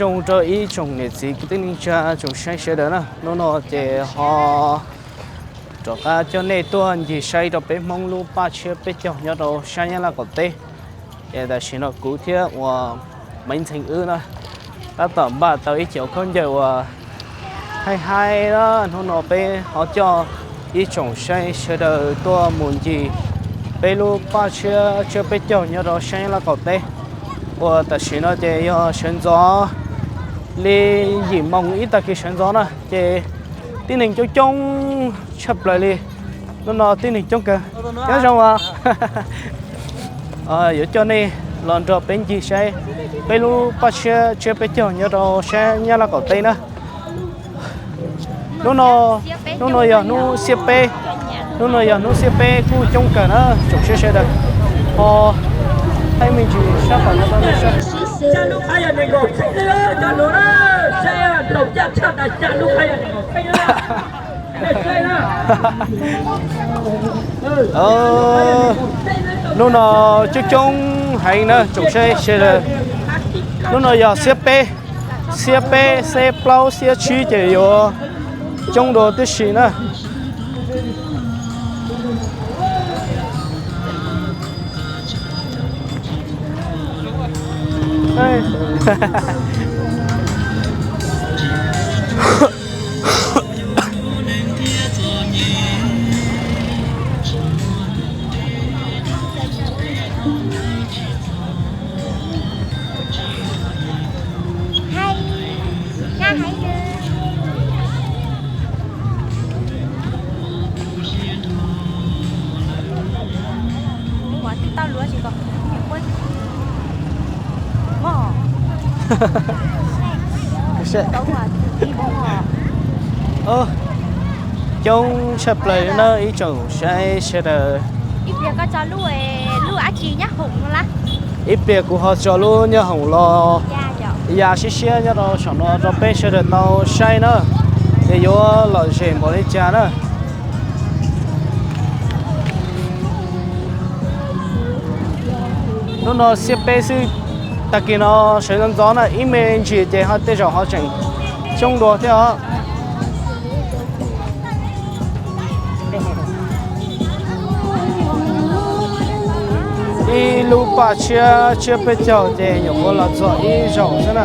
Zoo rau ib tsoom niam txiv kwv tij neej tsa tsoom saib sawv daws na, hnub no ces ho rov qab coj nej tuaj ncig saib rau peb Hmoob lub paj tshiab peb caug nyob rau sab Nyab Laj qaum teb. Es tam sim no kuv thiab uas Maiv Ntxhee wb na tab tom npaj tau ib co khaub ncaws uas haib haib na, hnub no peb ho coj ib tsoom saib sawv daws tuaj mus ncig peb lub paj tshiab tshiab peb caug nyob rau sab Nyab Laj qaum teb uas tam sim no ces yog sawv ntxov li yim moos ib tag kis sawv ntxov na, ces tib neeg coob coob tshaj plaws li. Hnub no tib neeg coob kawg. Nyob zoo as, yuav coj nej los nrog peb ncig saib peb lub paj tshiab tshiab peb caug nyob rau sab Nyab Laj qaum teb na. Hnub no, hnub no yog hnub xiab peb, hnub no yog hnub xiab peb kuj coob kawg na tsoom saib sawv daws. Ho thaij me ntsis sab tom no. Hnub no coob coob heev na tsoom saib sawv daws. Hnub no yog xiab peb, xiab peb, xiab plaub, xiab tsib ces yuav coob dua tib si na. Coob tshaj plaws na ib tsoom saib sawv daws. Ib pliag kuv ho tso lub nyob hoom los ya siab siab nyob rau saum no rau peb sawv daws tau saib na, ces yuav lom zem npaum li cas na. Hnub no xiab peb xwb, tag kis no sawv ntxov ntxov na ib me ntsis ces ho tej zaum ho tseem coob dua thiab os. Ib lub paj tshiab tshiab peb caug ces nyuam qhuav los txog ib zaug xwb na.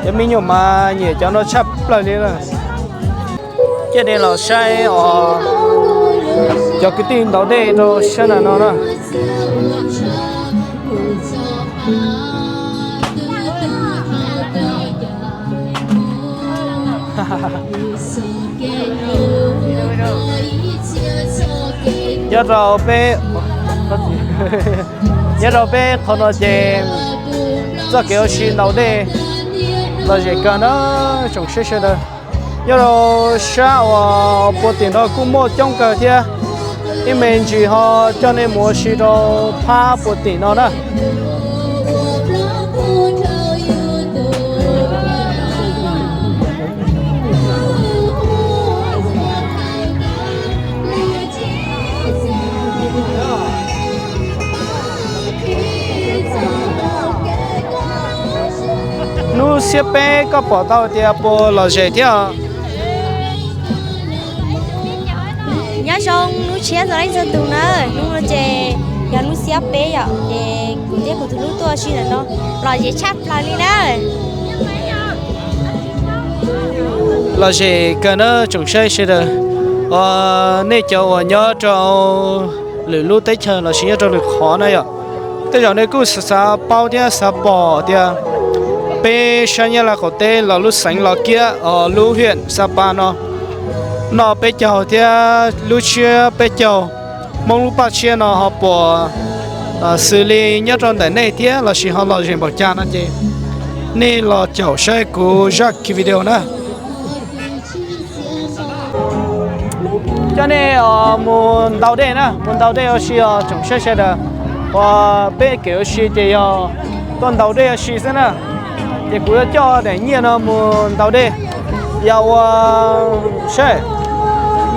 Cov me nyuam mas nyiam cov no tshaj plaws li na. Coj nej los saib os, cov kwv tij ntaus dej rau sab nram no na. Nyob rau peb, nyob rau peb qhov no ces txoj kev ua si ntaus dej lom zem kawg na tsoom saib sawv daws. Nyob rau sab uas puag tim no kuj muaj coob kawg thiab, ib me ntsis ho coj nej mus ua si rau phab puag tim no na. Hnub xiab peb koj pom tau tias puas lom zem thiab? Nyob zoo hnub tshiab txog leej txhua tus na, hnub no ces yog hnub xiab peb yom, ces kuv thiab kuv tus hlub tuaj ua si ntawm no lom zem tshaj plaws li na. Lom zem kawg na tsoom saib sawv daws, nej cov uas nyob rau lwm lub teb chaws los sis nyob rau lwm qhov na yom, tej zaum nej kuj xav paub thiab xav pom tias peb sab Nyab Laj qaum teb los lub xeev Los Kiab, lub hiam Xa Pa no, noj peb caug thiab lub tshiab peb caug, Hmoob lub paj tshiab no ho puas xws li nyob rau ntawm nej thiab los sis ho lom zem npaum cas no ces nej los caum saib kuv zaj kiv video na. Coj nej mus ntaus dej na, mus ntaus dej ua si os tsoom saib sawv daws. Ua peb kev ua si ces yog tuaj ntaus dej ua si xwb na. Ces kuv yuav coj daim nyiaj no mus ntaus dej. Yog ua, saib,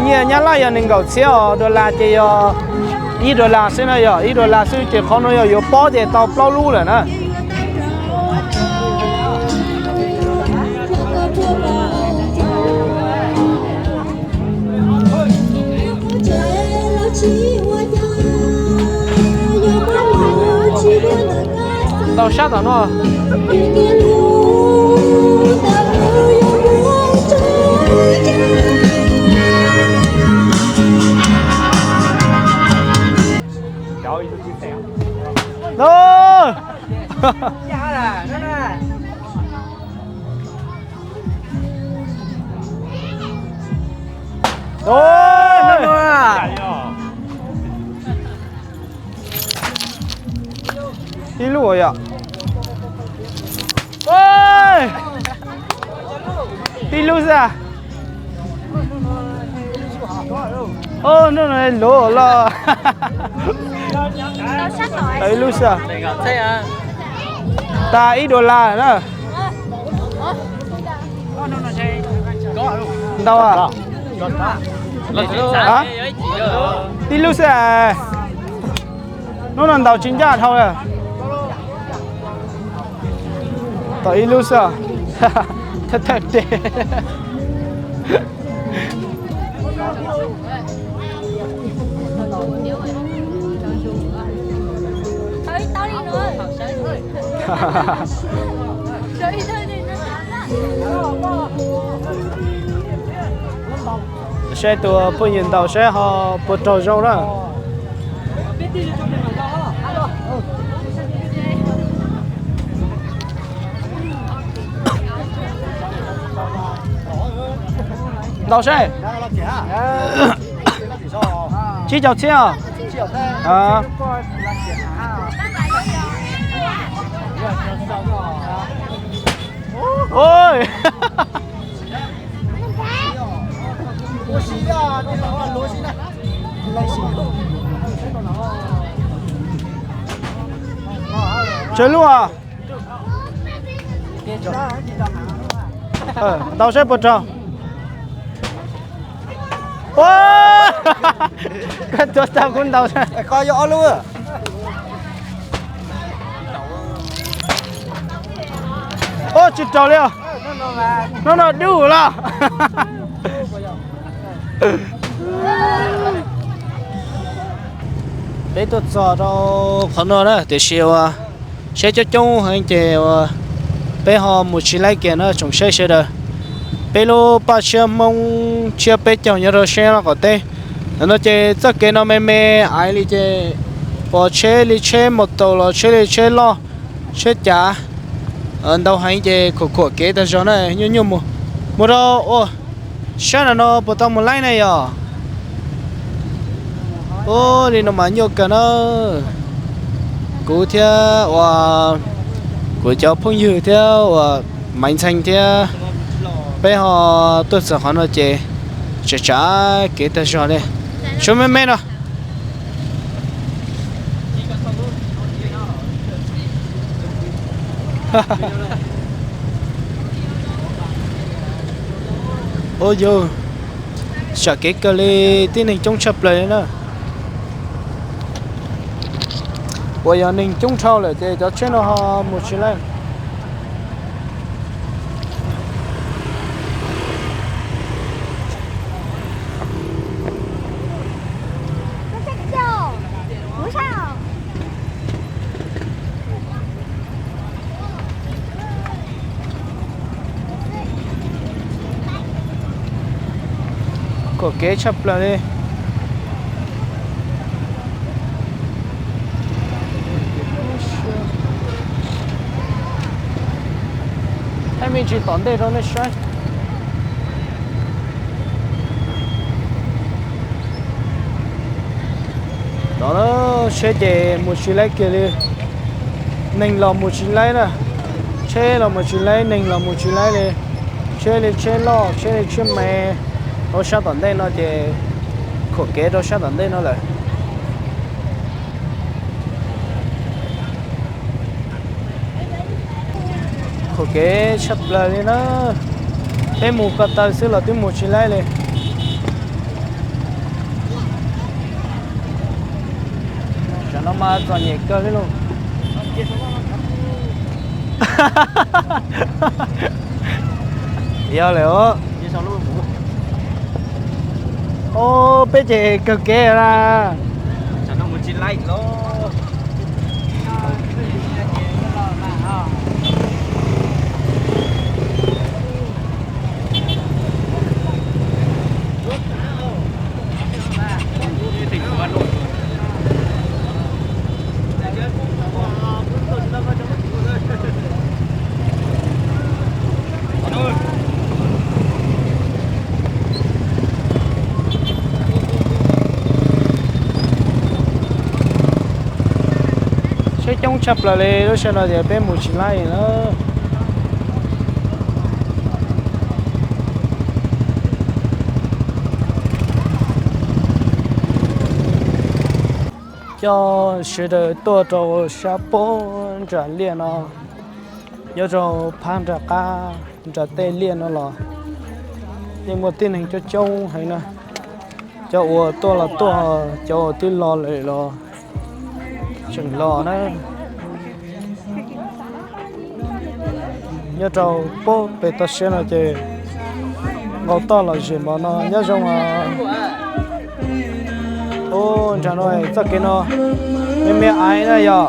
nyiaj Nyab Laj yog nees nkaum txhiab os, dollar ces yog ib dollar xwb na, yog ib dollar xwb ces qhov no yog yuav pob ces tau plaub lub lawm na. Ntau sab tom no. Tib lub yom. Tib lub xwb. Hnub no luv los. Tau ib lub xwb. Tas ib dollar na. Ntau. Tib lub xwb. Hnub no ntaus tsis ncaj dhau. Tau ib lub xwb. Thawj thawj tes. Saib tus phooj ywg ntaus saib ho puas raug zoo na. Ntaus saib. Tsib caug txhiab os. Tsawg lub os? Ntaus saib puas raug. Koj tuav tau kuv ntaus. Koj yuav ob lub. Tsis raug li os. Hnub no dub los. Peb tuaj txog rau qhov no na tiam sis uas seb coob coob heev ces uas peb ho mus tsis laib kiag na tsoom saib sawv daws. Peb lub paj tshiab Hmoob tshiab peb caug nyob rau sab Lauj Kaum teb. Ntawm no ces txoj kev no me me aiv li ces pom tsheb li tsheb mus taus los tsheb li tsheb loj tsheb cav ntau heev ces khuam khuam kev tag zog na nyuaj nyuaj mus. Mus rau ua sab nram no puas tau mus laib na yog? Ua li no mas nyuaj kawg na. Kuv thiab uas kuv cov phooj ywg thiab uas Maiv Ntxhee thiab peb ho tuaj txog qhov no ces tsav tsav kev tag zog li. Suab me me no. Ua yog sam kev kawg li, tib neeg coob tshaj plaws li na. Uas yog neeg coob dhau lawm ces cov tsheb no ho mus tsis laib. Khuam kev tshaj plaws li. Thaij me ntsis tom ntej rau nej saib. Tov na, tsheb ces mus tsis laib kiag li. Neeg los mus tsis laib na. Tsheb los mus tsis laib, neeg los mus tsis laib li. Tsheb li tsheb loj, tsheb li tsheb me. Rau sab tom ntej no ces khuam kev rau sab tom ntej no lawm. Ua kev tshaj plaws li na. Peb mus ko taw xwb los twb mus tsis laib li. Tam no mas txom nyem kawg li lauj. Yog lawm os. Os, peb ces kawg kev na. Tsheb coob tshaj plaws li, lub sij hawm no ces peb mus tsis laib na. Coj sawv daws tuaj rau sab pob nram liaj no, nyob rau phab nram qab nram tej liaj no los yeej muaj tib neeg coob coob heev na. Cov uas tuaj los tuaj, cov uas twb los lawm los tseem los na. Nyob rau pob pem toj siab no ces nqau toj los zem npaum no nyob zoo os. Ub, nram no txoj kev no me me aiv na yom.